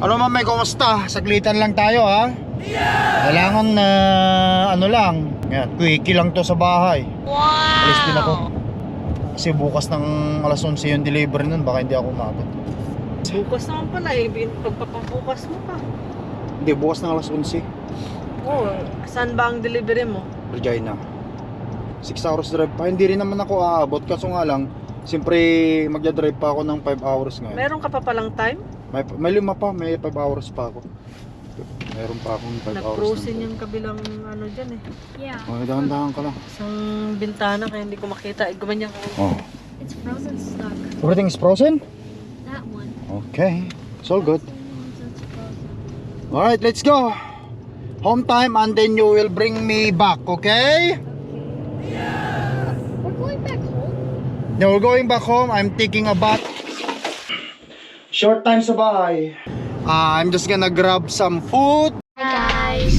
Ano mamay, kumusta? Saglitan lang tayo ha. Kailangan na ano lang. Yan, quickie lang to sa bahay. Alis din ako. Kasi bukas ng alas 11 yung delivery nun, baka hindi ako umabot. Bukas naman pala eh, pagpapabukas mo pa. Hindi, bukas ng alas 11. Oo, saan ba ang delivery mo? Regina. 6 hours drive pa. Hindi rin naman ako aabot. Kaso nga lang, siyempre magdadrive pa ako ng 5 hours ngayon. Meron ka pa palang time? May 5 pa, may 5 hours pa ako. Meron pa akong 5 hours. Nag-frozen yung kabilang ano dyan eh. Yeah. Oh, dahan-dahan ka lang. Isang bintana kaya hindi ko makita. Gumanyan ko. Oh. It's frozen stock. Everything is frozen? That one. Okay. It's all good. It's frozen. Alright, let's go. Home time and then you will bring me back, okay? We're going back home. Now we're going back home. I'm taking a bath. Short time sa bahay. I'm just gonna grab some food. Hi guys.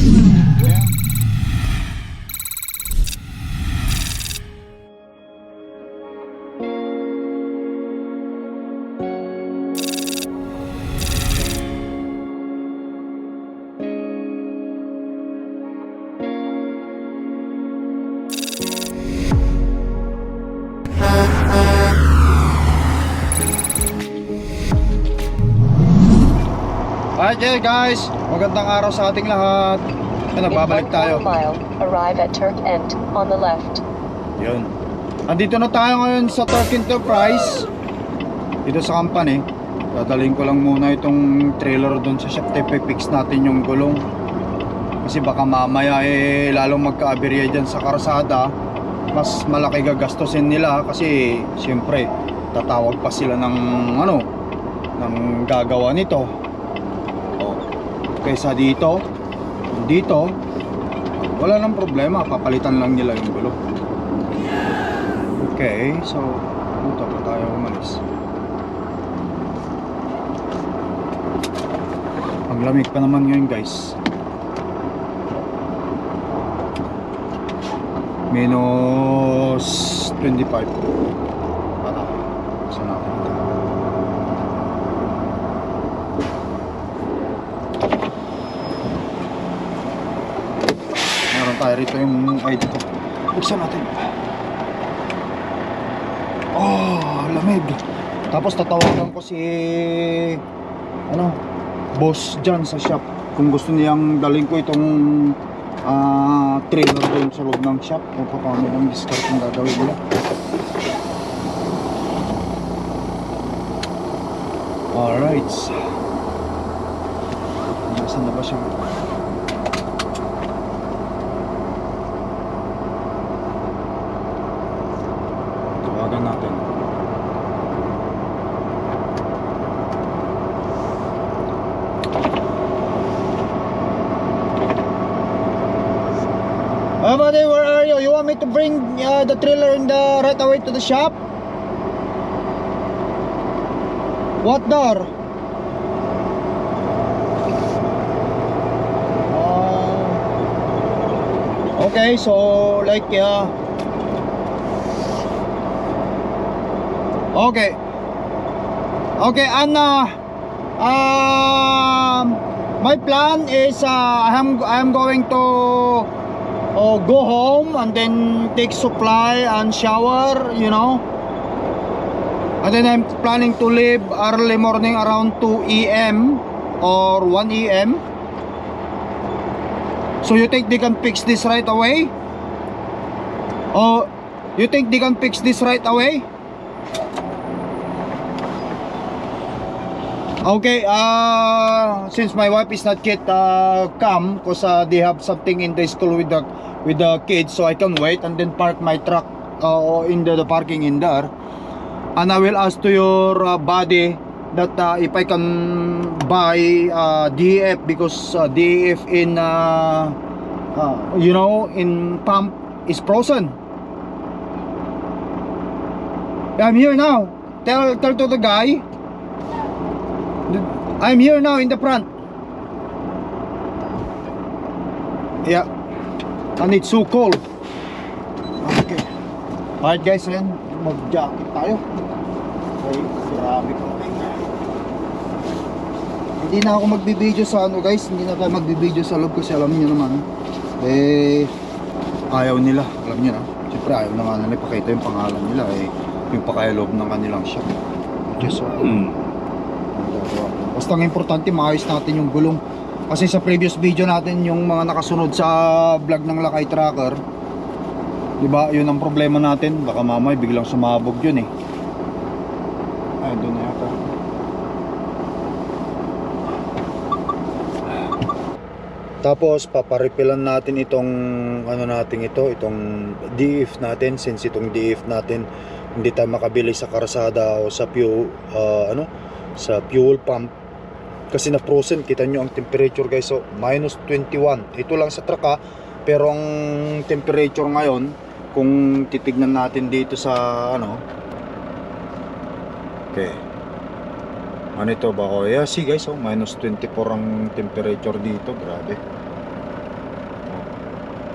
Alright, yeah, guys. Magandang araw sa ating lahat. Nagbabalik tayo. Mile, arrive at Turk End on the left. Yun. Andito na tayo ngayon sa Turk Enterprise. Dito sa company. Dadalhin ko lang muna itong trailer doon sa shop. Fix natin yung gulong. Kasi baka mamaya lalong magka-aberya dyan sa karsada. Mas malaki gagastusin nila kasi siyempre tatawag pa sila ng ng gagawa nito. Kaysa dito, wala nang problema, papalitan lang nila yung gulong. Okay, so dito pa tayo umalis. Ang lamig pa naman ngayon, guys. Minus 25. Para sa natin ito. Meron tayo rito yung ID ko. Buksan natin. Oh, lamig. Tapos tatawagan ko si boss dyan sa shop kung gusto niyang dalhin ko itong trailer doon sa loob ng shop o paano ang discount yung gagawin nila. Alright, nasaan na ba siya? Tawagan natin. Buddy, where are you? You want me to bring the trailer in the right away to the shop? What door? Okay, so like okay, and my plan is I'm going to go home and then take supply and shower, and then I'm planning to leave early morning around 2 AM or 1 AM. So you think they can fix this right away? Or you think they can fix this right away? Okay, since my wife is not yet come because they have something in the school with the kids, so I can wait and then park my truck in the parking in there. And I will ask to your buddy that if I can buy DEF because DEF in in pump is frozen. I'm here now. Tell to the guy I'm here now in the front. Yeah. And it's so cold. Okay. Alright guys, ayan. Mag-jacket tayo. Okay, grabe ko. hindi na ako magbibideo sa ano guys, hindi na tayo magbibideo sa loob kasi alam niyo naman ayaw nila, alam niyo na. Siyempre ayaw naman nila ipakita yung pangalan nila yung pakailob ng kanilang shop. Just basta ang importante maayos natin yung gulong. Kasi sa previous video natin yung mga nakasunod sa vlog ng Lakay Tracker, diba, yun ang problema natin. Baka mamay biglang sumabog yun ay doon na yata. Tapos paparepelan natin itong ano natin itong DF natin, since itong DF natin hindi tayo makabili sa karsada o sa sa fuel pump kasi na frozen. Kita nyo ang temperature guys, so minus 21. Ito lang sa truck pero ang temperature ngayon kung titignan natin dito sa okay, ano ito ba? Yeah, see guys, minus 24 ang temperature dito. Grabe.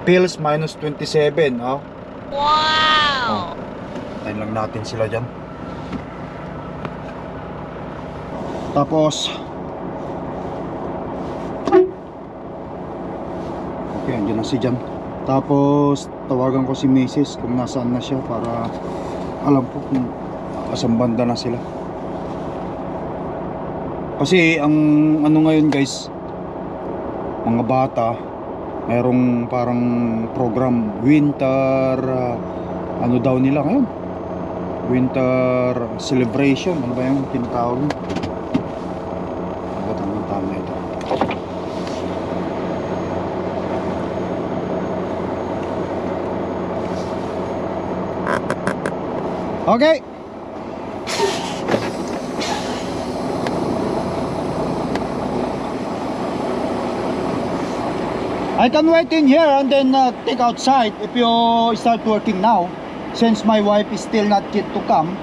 Pills minus 27. Wow. Tayo lang natin sila dyan. Tapos okay, andyan na si Jan. Tapos tawagan ko si Mrs. kung nasaan na siya para alam ko kung asang banda na sila. Kasi ang ano ngayon guys, mga bata mayroong parang program winter ano daw nila ngayon, winter celebration, ano ba yung tinatawag? Tama ito. Okay. I can wait in here and then take outside if you start working now, since my wife is still not yet to come.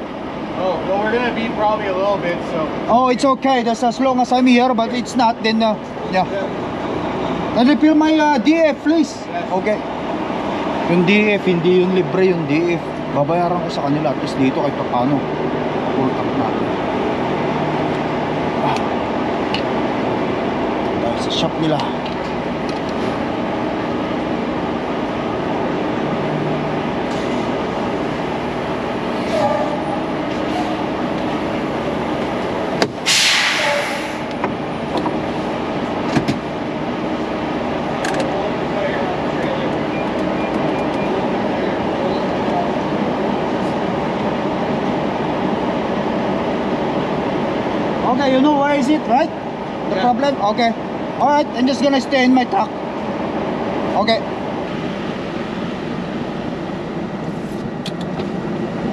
Oh, well, we're gonna be probably a little bit, so. Oh, it's okay. That's as long as I'm here, but it's not, then yeah. And refill my DF, please. Okay. Yung DF, hindi yung libre, yung DF. Babayaran ko sa kanila, at least dito kahit paano. Full tank natin. Dahil sa shop nila. Okay, you know where is it, right? The problem? Okay. Alright, I'm just gonna stay in my truck. Okay.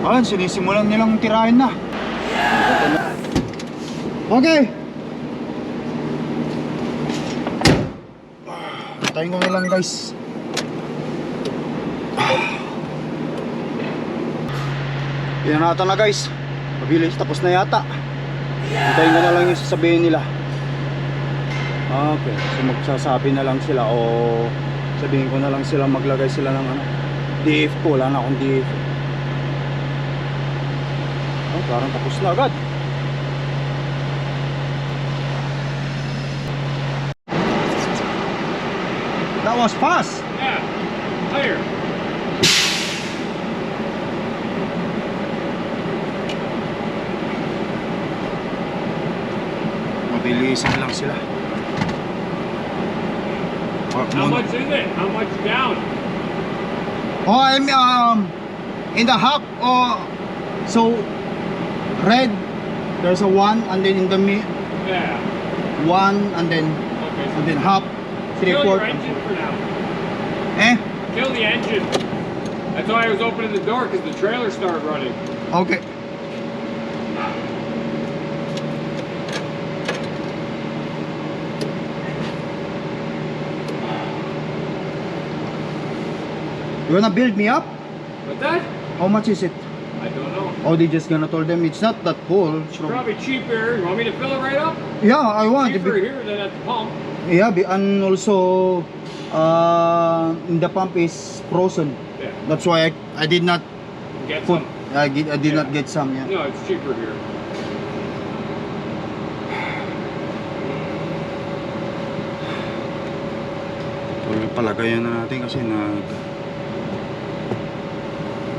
Ayan, sinisimulan nilang tirahin na. Okay. Tayo ko na lang guys. Yan na ata na guys. Mabilis, tapos na yata. Hintayin ko na lang yung sasabihin nila. Okay, so magsasabi na lang sila o sabihin ko na lang sila, maglagay sila ng DF ko. Wala na akong DF. Oh, parang tapos na agad. That was fast. Yeah, higher. Mabilisan lang sila. How much is it? How much down? Oh, I'm in the half. Oh, so red. There's a 1 and then in the mid Yeah. 1 and then Okay. half, Kill your 3/4. engine for now. Eh? Kill the engine. That's why I was opening the door, because the trailer started running. Okay. You wanna build me up? But that? How much is it? I don't know. Oh, they just gonna told them it's not that full. It's Probably cheaper. You want me to fill it right up? yeah, I want. Cheaper here than at the pump. Yeah, and also in the pump is frozen. Yeah. That's why I did not Get put. some. I did Yeah. not get some. Yeah. No, it's cheaper here. palagayan na natin kasi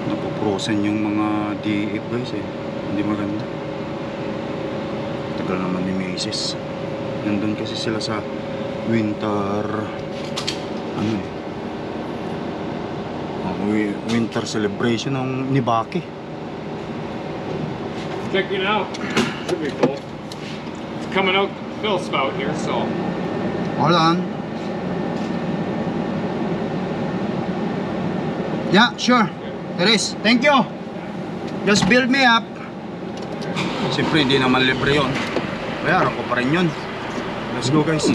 napoprosen yung mga DF guys eh. Hindi maganda. Tagal naman ni Macy's. Nandun kasi sila sa winter winter celebration ng ni Baki. Check it out. Should be full. It's coming out the fill spout here, so. Hold on. Yeah, sure. It is. Thank you. Just build me up. Siyempre hindi naman libre yun. Bayaran ko pa rin yun. Let's go guys.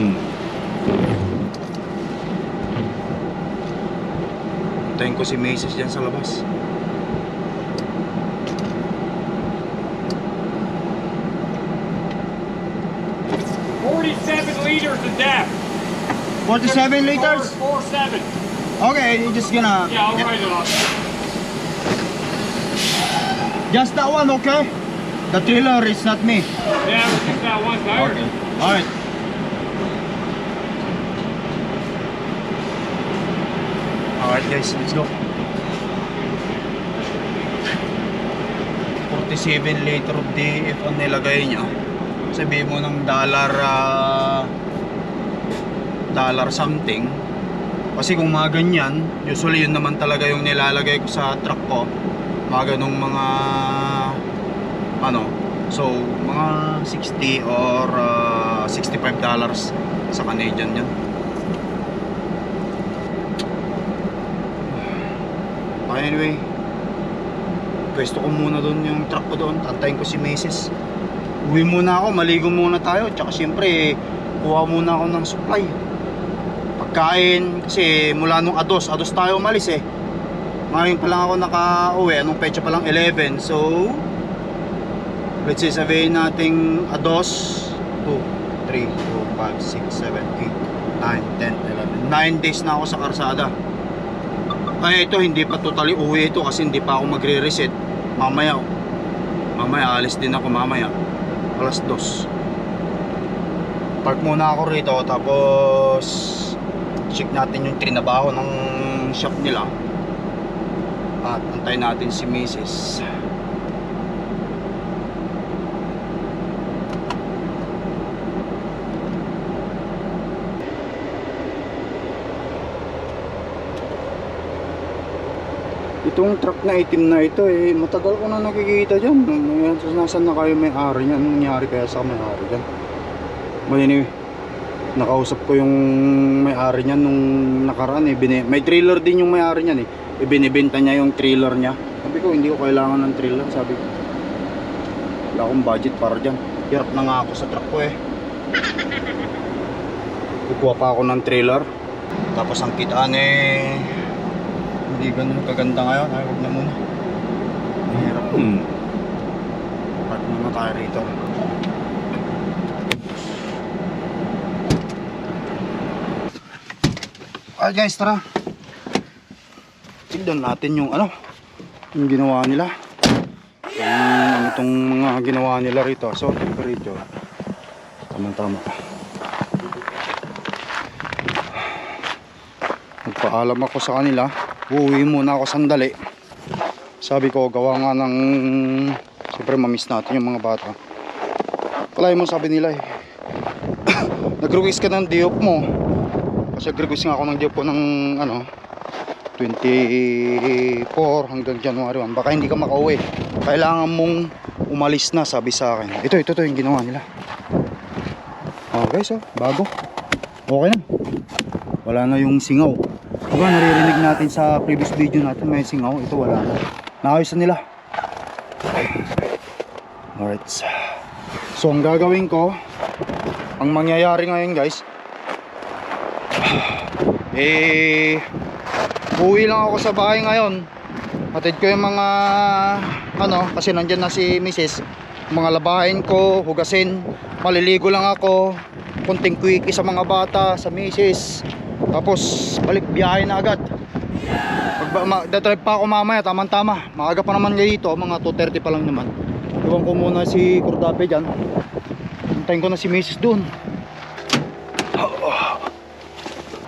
Tayin ko si Macy's dyan sa labas. 47 liters of depth. 47 liters? 47. Okay, you're just gonna... Yeah, I'll write it off. Just that one, okay? The trailer is not me. Yeah, we'll just that one tire. Okay. Alright. Alright guys, let's go. 47 liter of DF ang nilagay niya. Sabihin mo ng dollar something. Kasi kung mga ganyan, usually yun naman talaga yung nilalagay ko sa truck ko. Mga ganong mga so mga 60 or $65 sa Canadian yan. Anyway, pwesto ko muna doon yung truck ko doon. Tantayin ko si Macy's. Uwi muna ako, maligo muna tayo. Tsaka syempre kuha muna ako ng supply, pagkain. Kasi mula nung ados tayo umalis eh. Ngayon pa lang ako naka-uwi. Anong petsa pa lang? 11. So let's say sabihin natin ados 2, 3, 4, 5, 6, 7, 8, 9, 10, 11 9 days na ako sa karsada. Ay ito hindi pa totally uwi ito kasi hindi pa ako magre-reset. Mamaya alis din ako mamaya alas 2. Park muna ako rito tapos check natin yung trinabaho ng shop nila at antayin natin si Mrs. Itong truck na itim na ito eh, matagal ko na nakikita dyan. Nasaan na kayo may-ari niyan? Anong nangyari kaya sa may-ari dyan? But anyway, nakausap ko yung may-ari niyan nung nakaraan eh. May trailer din yung may-ari niyan eh. Ibinibenta niya yung trailer niya. Sabi ko, hindi ko kailangan ng trailer. Sabi ko, wala akong budget para dyan. Hirap na nga ako sa truck ko eh. Kukuha pa ako ng trailer. Tapos ang kitaan eh, hindi ganun kaganda ngayon. Ay, huwag na muna. Mahirap. Park muna tayo rito. Alright guys, tara. Tignan natin yung yung ginawa nila. Itong mga ginawa nila rito. So, rito. Tama-tama. Nagpaalam ako sa kanila. Uuwi muna ako sandali. Sabi ko gawa nga ng siyempre mamiss natin yung mga bata. Palay mo sabi nila eh. Nag-request ka ng diop mo. Kasi nag-request nga ako ng diop ko ng 24 hanggang January 1. Baka hindi ka makauwi. Kailangan mong umalis na sabi sa akin. Ito yung ginawa nila. Guys bago. Okay na. Wala na yung singaw. Diba naririnig natin sa previous video natin may singaw. Ito wala na. Naayos na nila. Alright. So ang gagawin ko, ang mangyayari ngayon guys, uwi lang ako sa bahay ngayon. Hatid ko yung mga kasi nandyan na si Mrs. Mga labahin ko, hugasin. Maliligo lang ako. Kunting quickie sa mga bata, sa Mrs. Tapos balik biyahe na agad. Dadrive pa ako mamaya, tamang-tama. Maaga pa naman dito, mga 2:30 pa lang naman. Iwan ko muna si Cordape dyan. Hintayin ko na si Mrs. dun.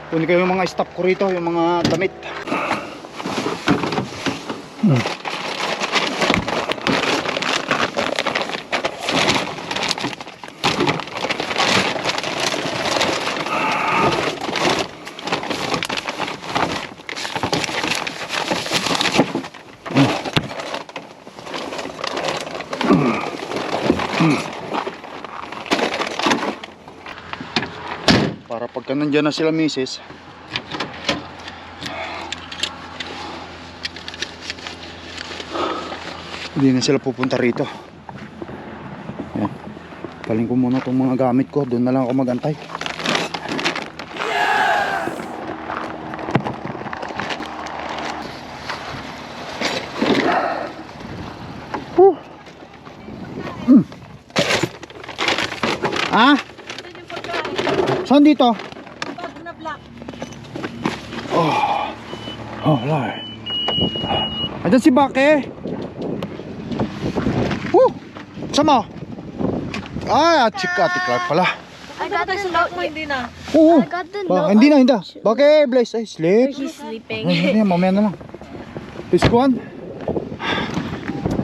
Kunin ko yung mga stock ko rito, yung mga damit. Para pagka nandyan na sila misis, hindi na sila pupunta rito. Ayan. Paling ko muna itong mga gamit ko, doon na lang ako magantay. Ah? Ito yung pagkain. Saan dito? Bag na black. Oh, Lord. Andyan si Bake. Sama. Ah, chika, tiklat pala. I got tayo sa lock mo, hindi na. Oo. I got the Hindi na, hindi. Bake, Blaze, ay, sleep. He's sleeping. Ay, mamaya na lang. This one?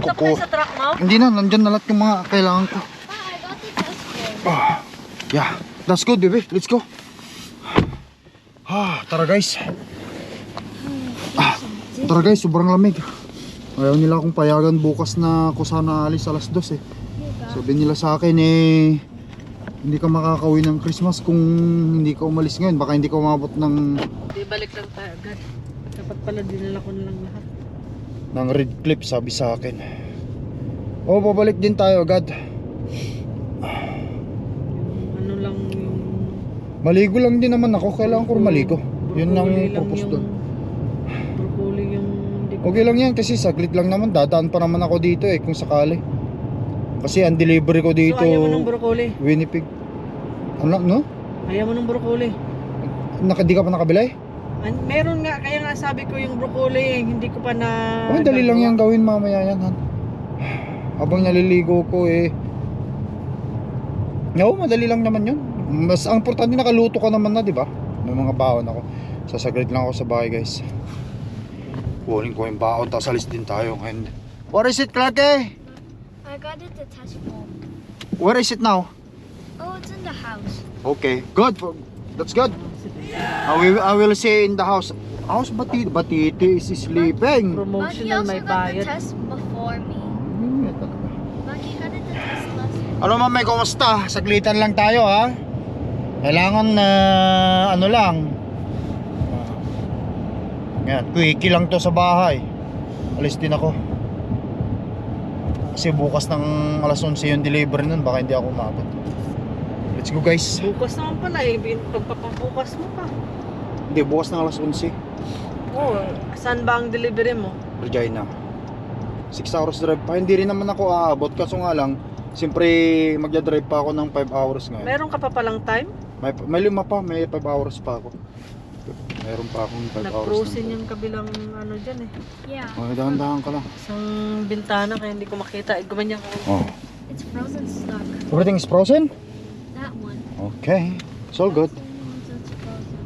Stop tayo sa truck mo. Hindi na, nandyan na lahat yung mga kailangan ko. I got the test one. Yeah, that's good, baby. Let's go. Tara guys. Tara guys, sobrang lamig. Ayaw nila akong payagan bukas na ako sana alis alas 2 eh. Sabi nila sa akin eh, hindi ka makakauwi ng Christmas kung hindi ka umalis ngayon. Baka hindi ka umabot ng Di balik lang tayo agad. Dapat pala dinala ko na lang lahat. red clip, sabi sa akin. Oo, babalik din tayo agad. Ano lang yung... Maligo lang din naman ako, kailangan ko maligo. Yun ang broccoli lang purpose yung- doon. Broccoli yung... Hindi ko... Okay lang yan kasi saglit lang naman, dadaan pa naman ako dito eh kung sakali. Kasi ang delivery ko dito, So, ayaw mo ng broccoli? Winnipeg. Ano, no? Ayaw mo ng broccoli? Di ka pa nakabili? Meron nga, kaya nga sabi ko yung broccoli eh, hindi ko pa na... Oh, dali lang yan gawin mamaya yan, han. Habang naliligo ko eh. Oo, madali lang naman yun. Mas ang importante nakaluto ka naman na, di ba? May mga baon ako. Sasaglit lang ako sa bahay, guys. Kunin ko yung baon, tapos alis din tayo. And what is it, Clarke? I got it the test one. Where is it now? Oh, it's in the house. Okay, good. That's good. I will see in the house. House Batiti is sleeping. But he Promotional also may got the bayad. test before me. But he got it the test last week. Ano ma'am, may kumusta? Saglitan lang tayo ha. Kailangan na ano lang. Yan, quickie lang to sa bahay. Alis din ako. Kasi bukas ng alas 11 yung delivery nun, baka hindi ako umabot. Let's go guys. Bukas naman pala eh, pagpapambukas mo pa. Hindi, bukas ng alas 11. Oo, saan ba ang delivery mo? Regina. 6 hours drive pa. Hindi rin naman ako aabot. Kaso nga lang, siyempre magdadrive pa ako ng 5 hours ngayon. Meron ka pa palang time? May 5 pa, may 5 hours pa ako. Meron pa akong 5 hours. Nag-frozen yung kabilang ano dyan eh. Yeah. Oh, dahan-dahan ka lang. Isang bintana kaya hindi ko makita. Gumanyan ko. Oh. It's frozen stuck. Everything is frozen? That one. Okay. It's all good. That's the only one that's frozen.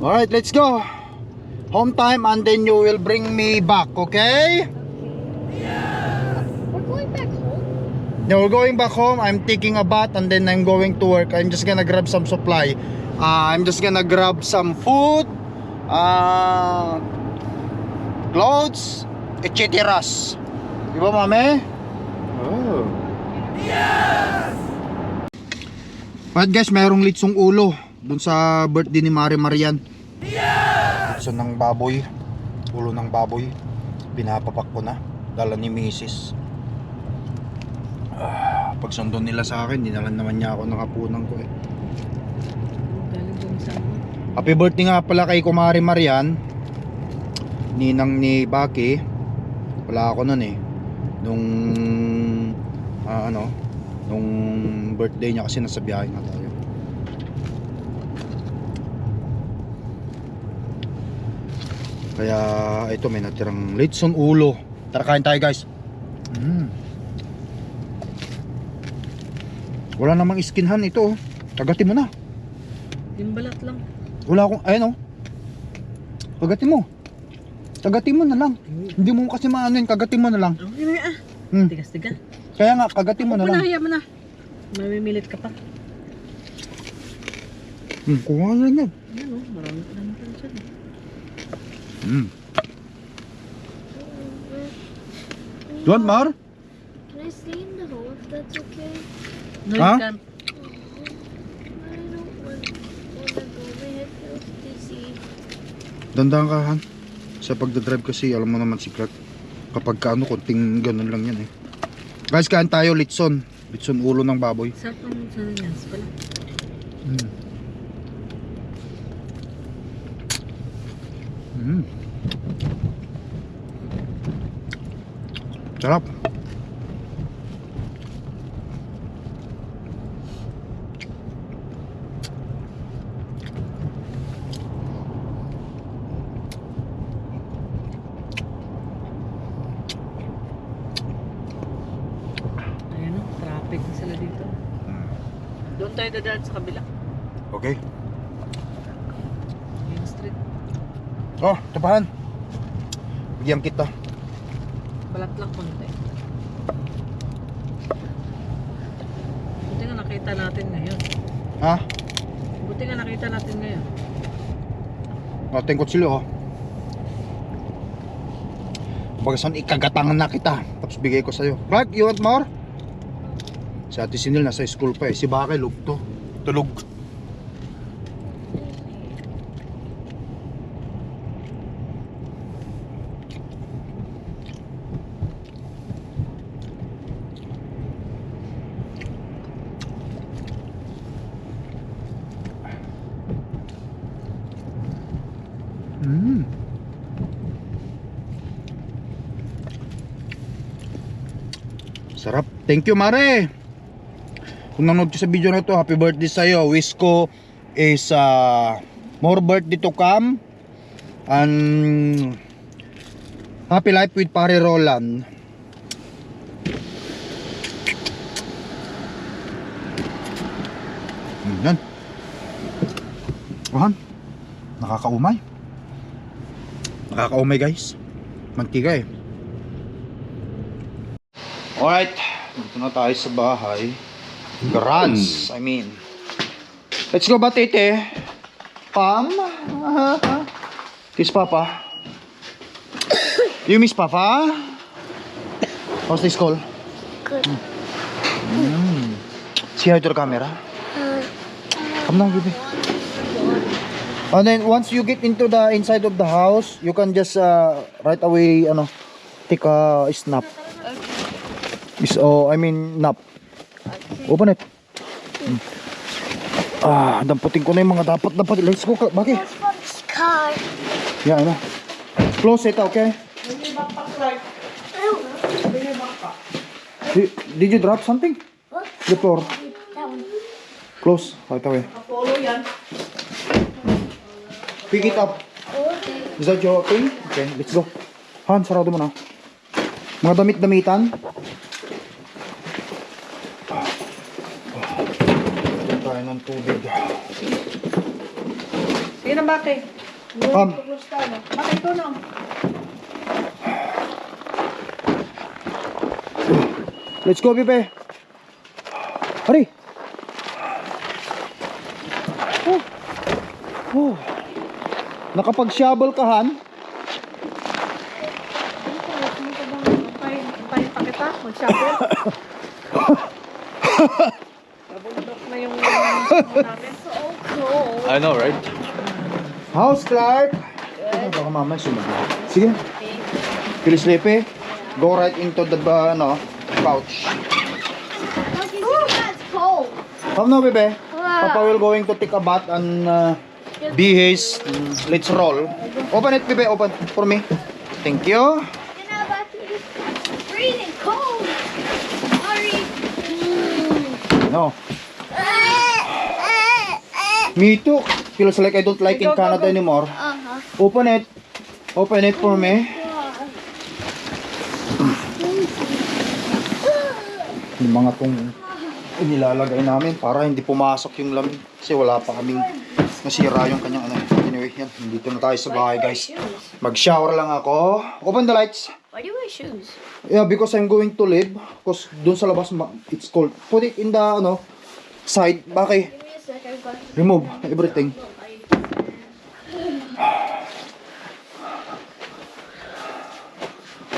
Alright, let's go. Home time and then you will bring me back, okay? We're going back home. Now we're going back home. I'm taking a bath and then I'm going to work. I'm just gonna grab some supply. I'm just gonna grab some food, clothes, etc. Di ba, mami? Oh. But guys, mayroong litsong ulo dun sa birthday ni Mari Marian. Litso ng baboy, ulo ng baboy. Pinapapak ko na, dala ni Mrs. Pag sundo nila sa akin, dinalan naman niya ako ng hapunan ko eh. Galing dun sa ano. Happy birthday nga pala kay Kumari Marian, ninang ni Baki. Wala ako nun eh, nung nung birthday niya kasi nasa biyahe nga tayo. Kaya ito, may natirang litson ulo. Tara, kain tayo guys. Wala namang iskinhan ito oh. Tagatin mo na. Yung balat lang. Wala akong, ayun oh. Kagatin mo. Kagatin mo na lang. Hindi mo kasi maano yun, kagatin mo na lang. Okay na ah. Hmm. Tigas-tigas. Kaya nga, kagatin mo na lang. Hayaan mo na. Mamimilit ka pa. Kuha na lang yan. Ayan o, marami pa naman pala dyan. You want more? Can I stay in the hole if that's okay? No, Huh? you can't. I don't want to go. My head feels dizzy. Dandahan ka, Han. Sa pagdadrive kasi, alam mo naman si Clark. Kapag ka ano, konting ganun lang yan eh. Guys, kain tayo, litson. Litson ulo ng baboy. Sarap ng sanyas pala. Sarap. Ayan o, traffic na sila dito. Doon tayo dadaan sa kabila. Okay. Main street. Oh, tapahan. Bigyan kita. Balat lang konti. Buti nga nakita natin ngayon. Ha? Buti nga nakita natin ngayon. Tengkot sila, oh. Bagasan ikagatangan na kita. Tapos bigay ko sa'yo. Clark, you want more? Si Ate Sinil nasa school pa eh. Si Bakay, lugto. Tulog. Sarap. Thank you, Mare. Kung nanood ka sa video na to, happy birthday sa'yo. Wish ko is more birthday to come. And happy life with Pare Roland. Yan. Ohan. Nakakaumay. Nakakaumay, guys. Mantika eh. Alright, dito na tayo sa bahay. Garage, I mean. Let's go ba, tete? Pam? Kiss Papa. You miss Papa? How's this call? Good. See how to the camera? Come now, baby. And then once you get into the inside of the house, you can just right away, take a snap. Nap. Open it. Damputin ko na yung mga dapat. Let's go, bakit? Car. Yeah, close it, okay? Did you drop something? What? The floor. That one. Close, right away. Follow yan. Pick it up. Okay. Is that your thing? Okay, let's go. Han, sarado mo na. Mga damit-damitan. Tayo ng tubig. Sige na, Bakay. Pam. Bakay, ito na. Let's go, Pipe. Hurry. Nakapag-shovel ka, Han? Antay pa kita, mag-shovel. Nabundok na yung namin. So cold. I know, right? How's Clark? Baka mama sumagot. Sige. Feel sleepy? Go right into the pouch. Look, you see that's cold. Come now, Bebe. Papa will going to take a bath and be his. Let's roll. Open it, Bebe. Open for me. Thank you. It's freezing cold. Sorry. No. Me too. Feels like I don't like in Canada anymore. Open it. Open it for me. Yung mga tong inilalagay namin para hindi pumasok yung lamig kasi wala pa kaming nasira yung kanyang anyway, yan. Dito na tayo sa bahay, guys. Mag-shower lang ako. Open the lights. Why do you wear shoes? Yeah, because I'm going to leave. Because dun sa labas, it's cold. Put it in the, side. Bakit? Give me a sec, I've got Remove everything.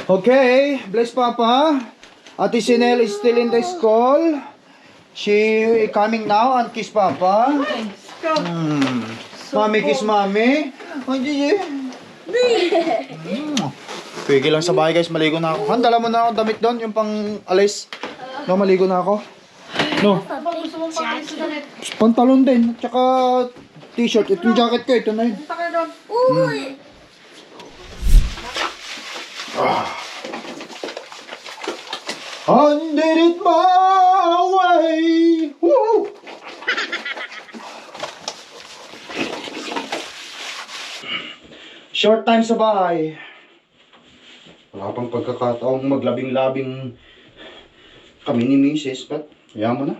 Okay, bless Papa. Ate Sinel is still in the school. She coming now and kiss Papa. Mami kiss Mami. Pwede lang sa bahay guys, maligo na ako. Handala mo na ako damit doon, yung pang alis. No, maligo na ako. No. Pantalon din, tsaka t-shirt. Itong jacket ko, ito na yun. Uy! I did it my way. Woo! Short time sa bahay. Wala pang pagkakataong maglabing-labing kami ni Mrs. But, yaman mo na.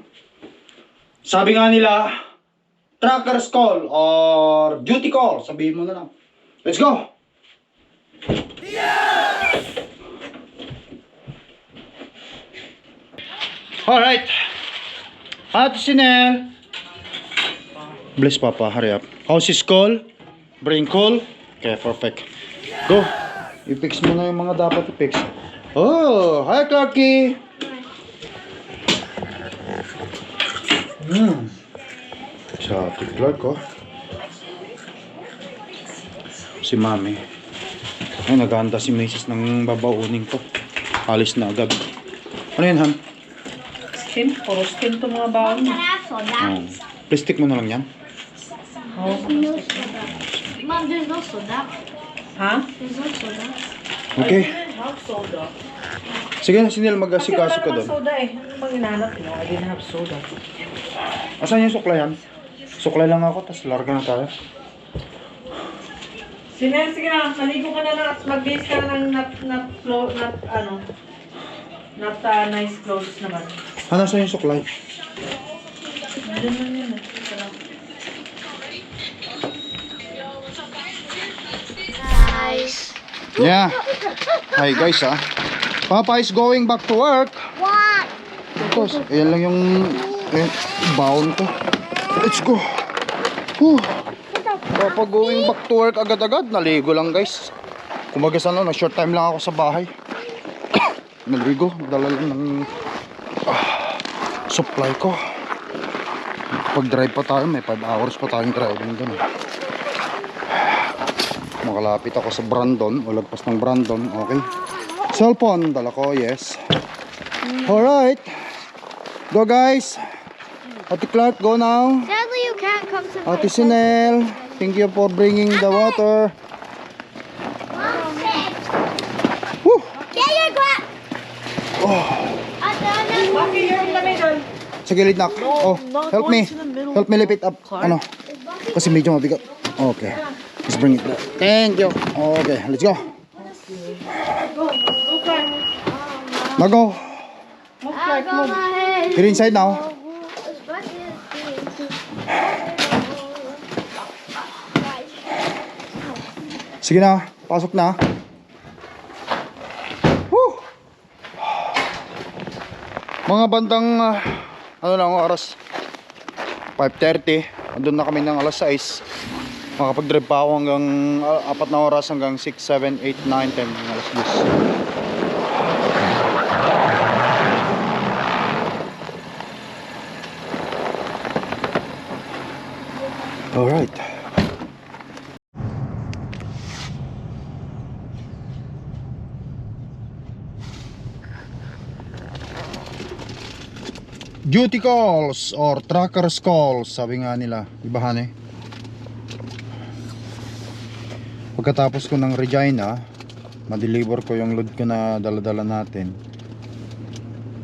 Sabi nga nila, tracker's call or duty call. Sabihin mo na lang. Let's go! Alright. Ate Sinel. Bless Papa, hurry up. How's his call? Brain call? Okay, perfect. Go. I-fix mo na yung mga dapat i-fix. Oh, hi Clarky. Sa ate Clark, oh. Si Mami. Ay, naghahanda si Mrs. ng babaunin ko. Alis na agad. Ano yan, Han? Steam, puro steam to mga baon. Oh. Plastic mo na lang yan. Oh. Mom, there's no soda. Ha? There's no soda. Okay. Have soda. Sige na, Sinel, mag-asikaso ka doon. soda eh. Ano bang hinahanap mo? I didn't have soda. Asan yung suklayan? Suklay lang ako, tapos larga na tayo. Sige na. Maligo ka na lang at mag-base ka na ng not nice clothes naman. Ano saan yung suklay? Meron lang yun eh. Ito lang. Guys. Yeah. Hi guys, ah. Papa is going back to work. What? Tapos, ayan lang yung baon ko. Let's go. Whew. Papa going back to work agad-agad. Naligo lang guys. Kumaga sa na short time lang ako sa bahay. Naligo. Dala lang ng supply ko. Pag-drive pa tayo, may 5 hours pa tayong driving doon. Makalapit ako sa Brandon o lagpas ng Brandon. Okay. Cellphone, dala ko, yes. Alright. Go guys. Ate Clark, go now. Sadly, you can't come to my Ate Sinel, thank you for bringing the water. Woo! Get your glass. Oh, Bakit yung lamay doon? sa gilid na. Oh, help me. Help me lift it up. Ano? Kasi medyo mabigat. Okay. Let's bring it back. Thank you. Okay, let's go. Now go. I got my head. Get inside now. Sige na, pasok na. Woo! Mga bandang ano lang oras 5:30. Andun na kami ng alas 6. Makapag-drive pa ako hanggang 4 na oras hanggang 6, 7, 8, 9, 10 alas 10. Alright. Duty calls or tracker's calls, sabi nga nila, ibahan eh. Pagkatapos ko ng Regina, ma-deliver ko yung load ko na dala-dala natin.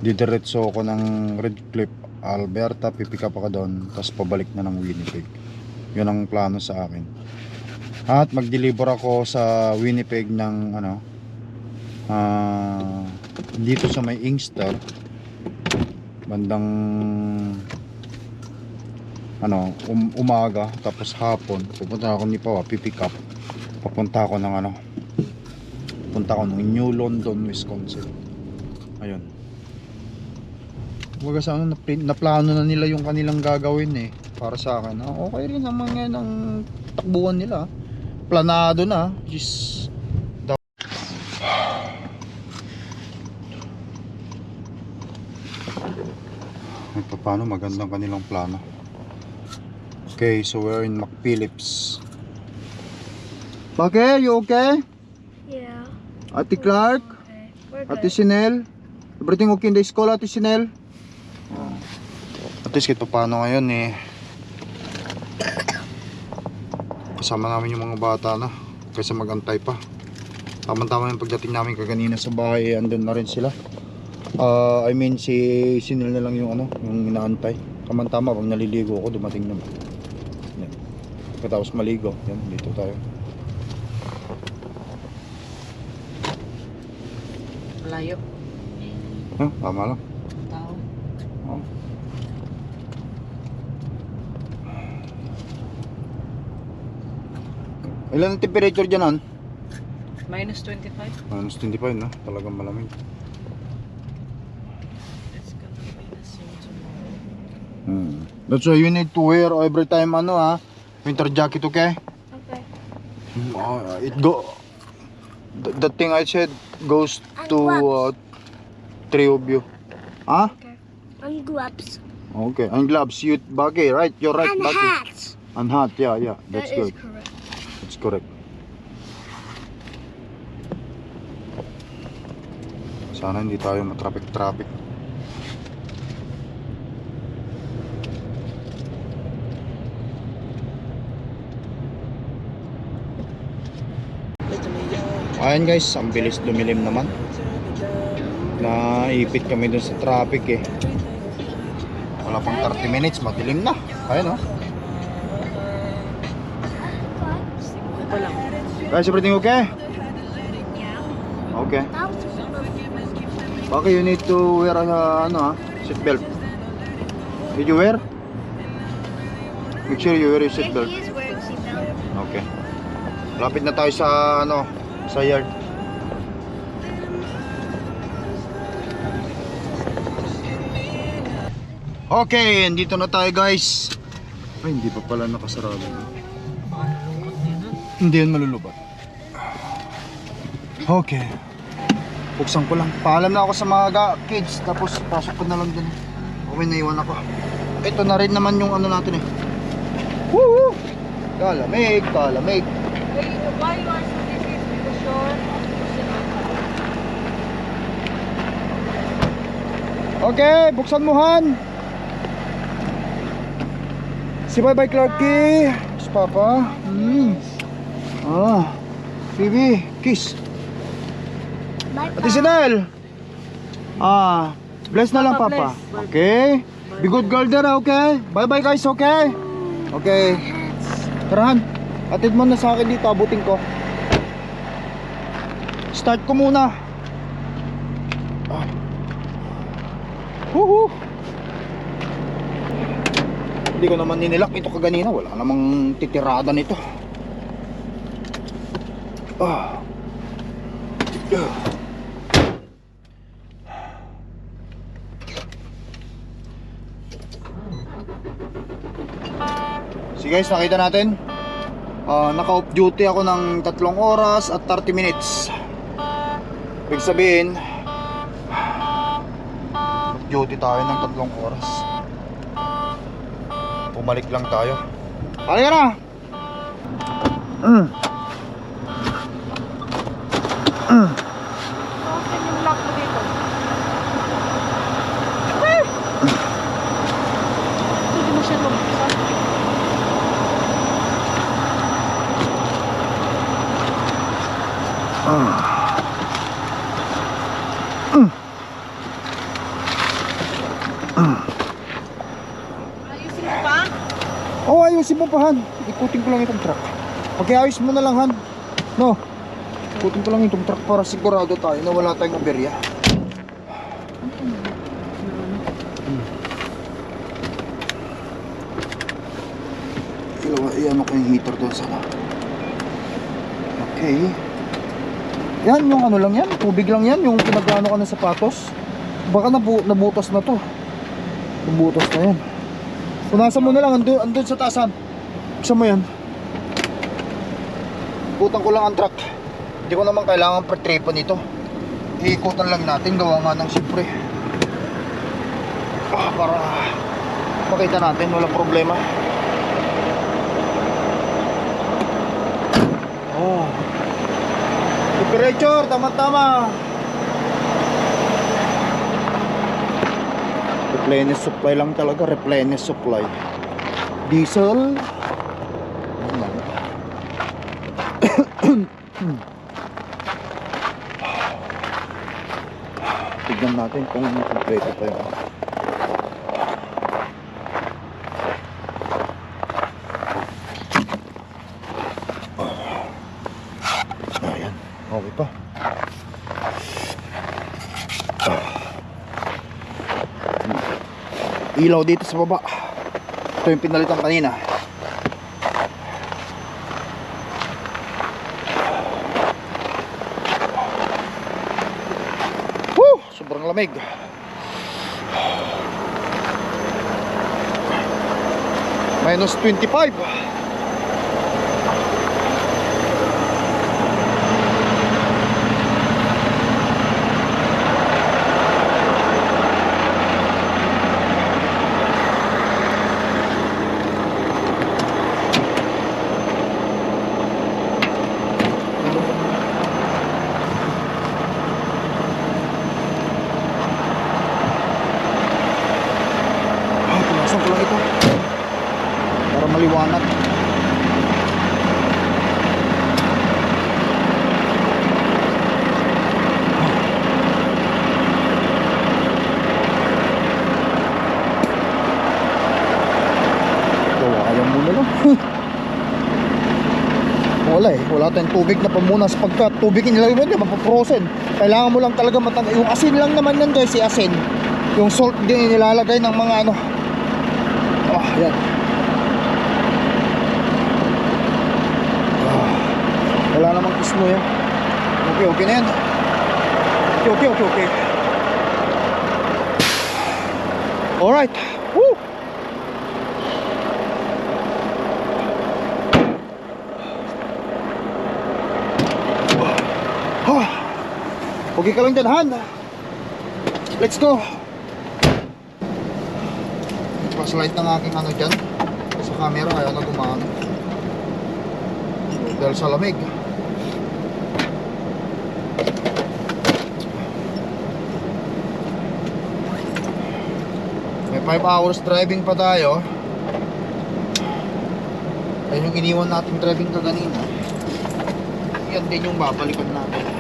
Didiretso ko ng Redcliffe, Alberta, pipick up ako doon, tapos pabalik na ng Winnipeg. Yun ang plano sa akin. At mag-deliver ako sa Winnipeg ng dito sa may Inkster, bandang umaga, tapos hapon pupunta ako ni Pawa, pipick up. Papunta ako ng punta ako ng New London, Wisconsin. Ayun. Huwag sa naplano na nila yung kanilang gagawin eh. Para sa akin, okay rin naman yan ang takbuhan nila. Planado na. Just paano magandang kanilang plano. Okay, so we're in McPhillips. Okay, you okay? Yeah. Ate Clark? Okay. We're Ate good. Sinel? Everything okay in the school, Ate Sinel? At least kahit paano ngayon eh, kasama namin yung mga bata na kaysa magantay pa. Tama-tama yung pagdating namin kaganina sa bahay, andun na rin sila. I mean si Sinel na lang yung yung inaantay. Tama-tama pag naliligo ako, dumating naman. Yan. Pagkatapos maligo, yan, dito tayo. Malayo. Tama lang. Tao. Oh. Ilan ang temperature dyan, Han? Minus 25. Minus 25 na, talagang malamig. It's gonna be the same tomorrow. That's why you need to wear every time winter jacket, okay? Okay. It go the thing I said goes to three of you. Okay. And gloves. Okay, and gloves, you bagay, right? You're right, And bagay. hats. And hat, yeah, that's That is good. correct. That's correct. Sana hindi tayo matraffic. Ayan guys, ang bilis lumilim naman. Naipit kami dun sa traffic eh. Wala pang 30 minutes, madilim na. Ayan Pa lang. Guys, everything okay? Okay. That was Okay, you need to wear seat belt. Did you wear? Make sure you wear your seat belt. He is wearing seatbelt. Okay. Lapit na tayo sa sa yard. Okay, andito na tayo guys. Ay, hindi pa pala nakasarado. Baka nalungkot din ha. Hindi yan malulubat. Okay. Buksan ko lang. Paalam na ako sa mga kids. Tapos pasok ko na lang din. Okay, naiwan ako. Ito na rin naman yung natin eh. Woo! Kalamig. Wait, why you are so busy with the short? Okay, buksan mo, Han. Si Bye Clarky. Si Papa. Phoebe, kiss. Bye, Ate Sinel. Bless na lang, Papa, Papa. bless. Okay. Be good girl there, okay? Bye guys, okay? Okay. Tara, Han. Atid mo na sa akin dito, abutin ko. Start ko muna. Woohoo! Hindi ko naman ninilak ito kaganina. Wala namang titirada nito. So guys, nakita natin. Naka-off duty ako ng 3 oras at 30 minutes. Ibig sabihin, off duty tayo ng 3 oras. Bumalik lang tayo. Halika na! Open yung lock mo dito. Hindi mo siya mabuksan. Ayusin mo pa? Ayusin mo pa, Han. Ikutin ko lang itong truck. Pag-ayos mo na lang, Han. No. Ikutin ko lang itong truck para sigurado tayo na wala tayong aberya. Dalawa, iyan ko yung heater doon sana. Okay. Yan, yung ano lang yan, tubig lang yan, yung pinagano ka ng sapatos. Baka nabutas na to. Nabutas na yan. Punasan mo na lang, andun sa taasan. Buksan mo yan. Ikutan ko lang ang truck. Hindi ko naman kailangan per-tripan ito. Iikutan lang natin, gawa nga ng siyempre. Para makita natin, wala problema. Oh. Temperature, tama-tama. Replenish supply lang talaga, replenish supply. Diesel. Tignan natin kung kompleto pa yun. Ayan, okay pa. Ilaw dito sa baba. Ito yung pinalitan kanina. Sobrang lamig. Minus 25. Punasan ko lang ito para maliwanag. Ayaw muna lang. Wala eh, wala tayong tubig na pamunas. Pagka tubig inilagay mo, di mapaprosen. Kailangan mo lang talaga yung asin lang naman yan guys, si asin. Yung salt din nilalagay ng mga ano. Yan. Wala namang ismo yan. Okay na yan. Okay. Alright. Woo! Okay ka lang dyan, Han. Let's go. Flashlight ng aking ano dyan sa camera, ayaw na gumana dahil sa lamig. May 5 hours driving pa tayo. Ayun yung iniwan natin driving kaganina. Yan din yung babalikan natin.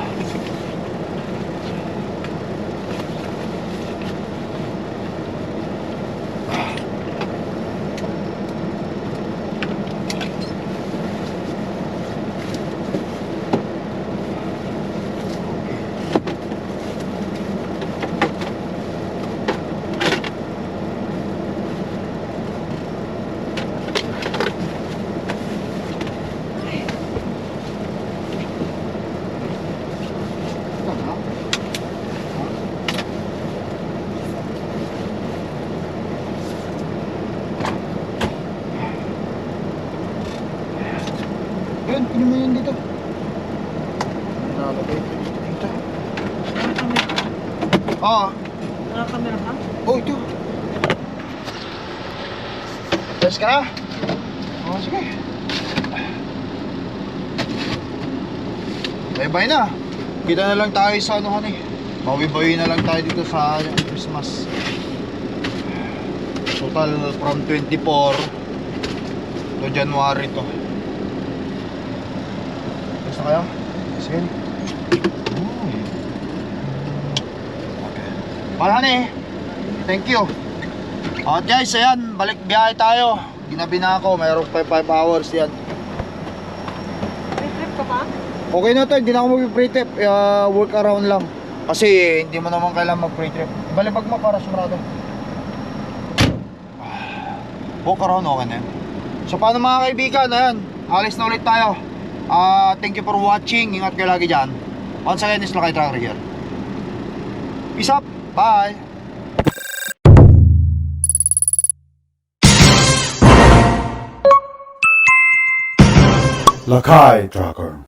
Yun, pinumin mo yun dito. Nalagay ko dito. Naka-camera ka? Oh, ito. Test ka na? Sige. Bye-bye na. Kita na lang tayo sa ano kan eh. Bawi-bawi na lang tayo dito sa Christmas. Total from 24 to January to. Gusto kayo? Sige. Okay. Paano eh? Thank you. At guys, ayan, balik biyahe tayo. Ginabi na ako, mayroong 5 hours yan. May trip ka pa? Okay na to, hindi na ako mag-pre-trip, work around lang. Kasi hindi mo naman kailangan mag-pre-trip. Balibag mo para sumrado. Walk around, okay na yan. So paano mga kaibigan, ayan, alis na ulit tayo. Thank you for watching. Ingat kayo lagi dyan. Once again, is Lakay Trucker here. Peace up. Bye. Lakay Trucker.